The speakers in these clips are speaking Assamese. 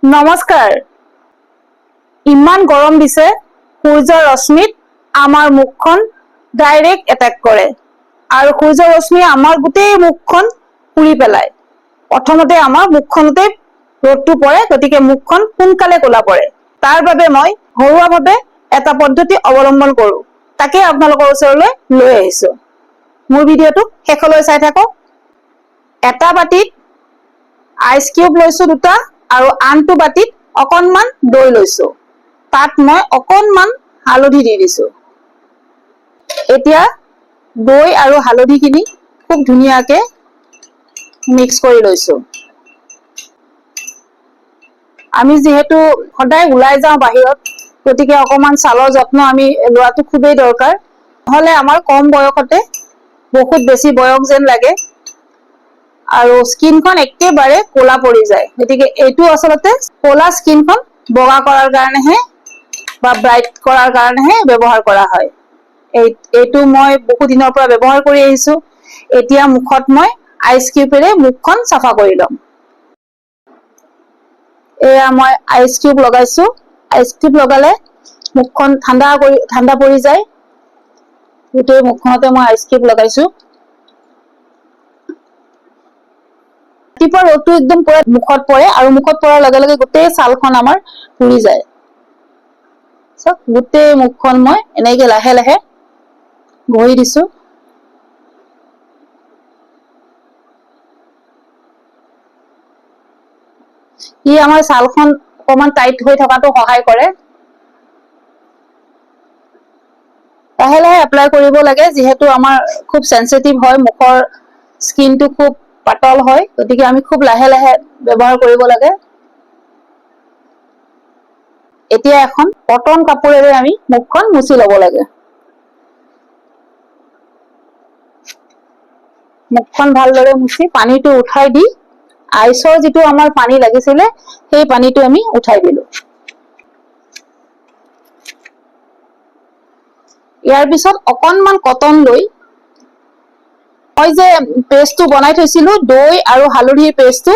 নমস্কাৰ। ইমান গৰম দিছে, সূৰ্যৰ ৰশ্মিত আমাৰ মুখখন ডাইৰেক্ট এটেক কৰে আৰু সূৰ্যৰ ৰশ্মিয়ে আমাৰ গোটেই মুখখন পুৰি পেলায়। প্ৰথমতে আমাৰ মুখখনতে ৰ'দটো পৰে, গতিকে মুখখন সোনকালে ক'লা পৰে। তাৰ বাবে মই ঘৰুৱাভাৱে এটা পদ্ধতি অৱলম্বন কৰোঁ, তাকে আপোনালোকৰ ওচৰলৈ লৈ আহিছো। মোৰ ভিডিঅ'টো শেষলৈ চাই থাকক। এটা বাতিত আইচ কিউব লৈছো দুটা আৰু আনটো বাতিত অকণমান দৈ লৈছো। তাত মই অকণমান হালধি দি দিছো। এতিয়া দৈ আৰু হালধিখিনি খুব ধুনীয়াকে মিক্স কৰি লৈছো। আমি যিহেতু সদায় ওলাই যাওঁ বাহিৰত, গতিকে অকণমান ছালৰ যত্ন আমি লোৱাটো খুবেই দৰকাৰ। নহ'লে আমাৰ কম বয়সতে বহুত বেছি বয়স যেন লাগে আৰু স্কিনখন একেবাৰে ক'লা পৰি যায়। গতিকে এইটো আচলতে ক'লা স্কিনখন বগা কৰাৰ কাৰণেহে বা ব্ৰাইট কৰাৰ কাৰণেহে ব্যৱহাৰ কৰা হয়। এইটো মই বহু দিনৰ পৰা ব্যৱহাৰ কৰি আহিছো। এতিয়া মুখত মই আইচ কিউবেৰে মুখখন চাফা কৰি ল'ম। এয়া মই আইচ কিউব লগাইছো। আইচ কিউব লগালে মুখখন ঠাণ্ডা পৰি যায়। গোটেই মুখখনতে মই আইচ কিউব লগাইছো। ৰাতিপুৱা ৰ'দটো একদম পুৰা মুখত পৰে আৰু মুখত পৰাৰ লগে লগে গোটেই ছালখন আমাৰ পুৰি যায়। চাওক, গোটেই মুখখন মই এনেকে লাহে লাহে ঘঁহি দিছো। ই আমাৰ ছালখন অকণমান টাইট হৈ থকাটো সহায় কৰে। লাহে লাহে এপ্লাই কৰিব লাগে, যিহেতু আমাৰ খুব চেঞ্চিটিভ হয়, মুখৰ স্কিনটো খুব পাতল হয়, গতিকে আমি খুব লাহে লাহে ব্যৱহাৰ কৰিব লাগে। এতিয়া এখন কটন কাপোৰেৰে আমি মুখখন মুচি ল'ব লাগে। মুখখন ভালদৰে মুচি পানীটো উঠাই দি, আইচৰ যিটো আমাৰ পানী লাগিছিলে, সেই পানীটো আমি উঠাই দিলো। ইয়াৰ পিছত অকণমান কটন লৈ মই যে পেষ্টটো বনাই থৈছিলো, দৈ আৰু হালধিৰ পেষ্টটো,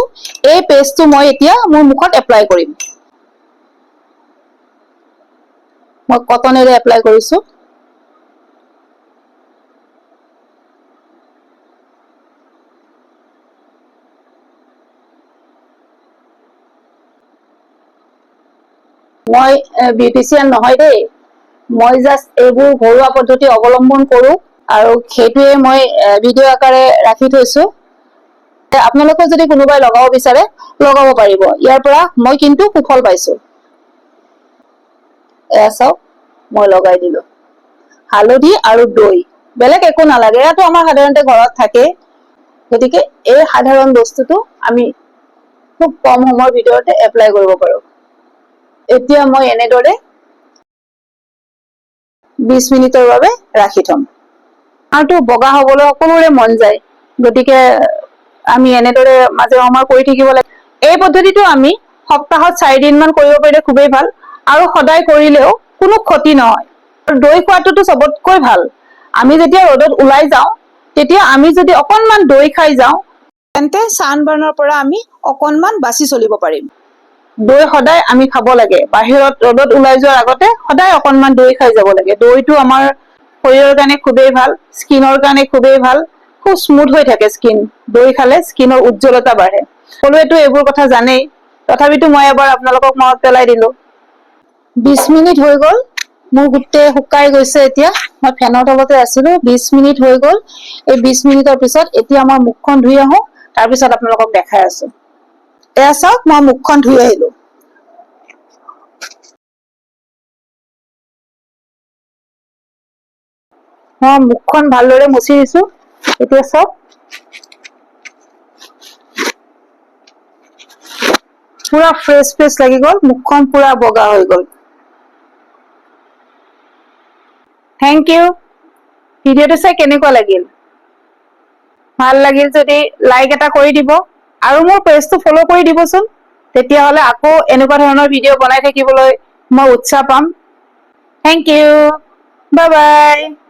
এই পেষ্টটো মই এতিয়া মোৰ মুখত এপ্লাই কৰিম। মই কটনেৰে এপ্লাই কৰিছো। মই বিউটিচিয়ান নহয় দেই, মই জাষ্ট এইবোৰ ঘৰুৱা পদ্ধতি অৱলম্বন কৰো আৰু সেইটোৱে মই ভিডিঅ' আকাৰে ৰাখি থৈছো। আপোনালোকে যদি কোনোবাই লগাব বিচাৰে, লগাব পাৰিব। ইয়াৰ পৰা মই কিন্তু সুফল পাইছো। এয়া চাওক, মই লগাই দিলো হালধি আৰু দৈ, বেলেগ একো নালাগে। এয়াতো আমাৰ সাধাৰণতে ঘৰত থাকে। গতিকে এই সাধাৰণ বস্তুটো আমি খুব কম সময়ৰ ভিতৰতে এপ্লাই কৰিব পাৰো। এতিয়া মই এনেদৰে 20 মিনিটৰ বাবে ৰাখি থম। আৰুতো বগা হবলৈ সকলোৰে মন যায়, গতিকে আমি এনেদৰে মাজে সময়ে কৰি থাকিব লাগে। এই পদ্ধতিটো আমি সপ্তাহত 4 দিন মান কৰিব পাৰিলে খুবেই ভাল আৰু সদায় কৰিলেও কোনো ক্ষতি নহয়। দৈ খোৱাটোতো চবতকৈ ভাল। আমি যেতিয়া ৰ'দত ওলাই যাওঁ, তেতিয়া আমি যদি অকণমান দৈ খাই যাওঁ, তেন্তে ছানবাৰ্ণৰ পৰা আমি অকণমান বাচি চলিব পাৰিম। দৈ সদায় আমি খাব লাগে। বাহিৰত ৰ'দত ওলাই যোৱাৰ আগতে সদায় অকণমান দৈ খাই যাব লাগে। দৈটো আমাৰ শৰীৰৰ কাৰণে খুবেই ভাল, স্কিনৰ কাৰণে খুবেই ভাল। খুব স্মুথ হৈ থাকে স্কিন। দৈ খালে স্কিনৰ উজ্জ্বলতা বাঢ়ে। সকলোৱেতো এইবোৰ কথা জানেই, তথাপিতো মই এবাৰ আপোনালোকক মনত পেলাই দিলো। 20 মিনিট হৈ গ'ল, মোৰ গোটেই শুকাই গৈছে। এতিয়া মই ফেনৰ তলতে আছিলো, 20 মিনিট হৈ গ'ল। এই 20 মিনিটৰ পিছত এতিয়া মই মুখখন ধুই আহো, তাৰপিছত আপোনালোকক দেখাই আছো। এয়া চাওক, মই মুখখন ধুই আহিলো। মই মুখখন ভালদৰে মুচি দিছো। এতিয়া চাওক, পুৰা ফ্ৰেছ ফ্ৰেছ লাগি গ'ল, মুখখন পুৰা বগা হৈ গ'ল। Thank U. ভিডিঅ'টো চাই কেনেকুৱা লাগিল? ভাল লাগিল যদি লাইক এটা কৰি দিব আৰু মোৰ পেজটো ফ'ল' কৰি দিবচোন। তেতিয়াহ'লে আকৌ এনেকুৱা ধৰণৰ ভিডিঅ' বনাই থাকিবলৈ মই উৎসাহ পাম। Thank you, bye bye.